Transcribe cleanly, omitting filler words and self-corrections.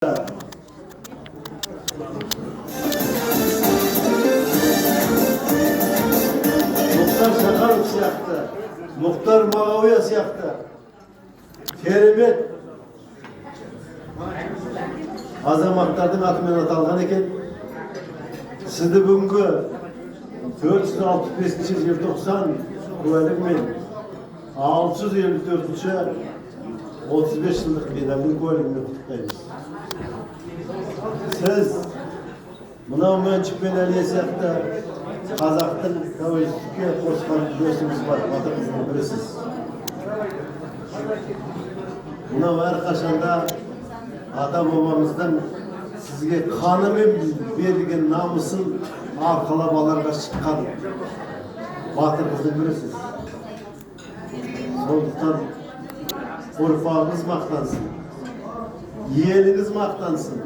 Мұхтар Шаханов сияқты, Мұхтар Мағауия сияқты керемет азаматтардың атымен аталған екен. Сізді бүгінгі 465 желтоқсан куәлігімен, 654 35 жылдық медальдің куәлігімен құттықтаймыз. Сіз мынау Мәншүк пен Әлия сияқты қазақтың тәуелсіздікке қосқан үлесіңіз бар батыр қыздың бірісіз. Мынау әрқашанда ата бабамыздың сізге қанымен берілген намысын арқалап аларға шыққан батыр қыздың бірісіз. Сондықтан ұрпағыңыз мақтансын, еліңіз мақтансын.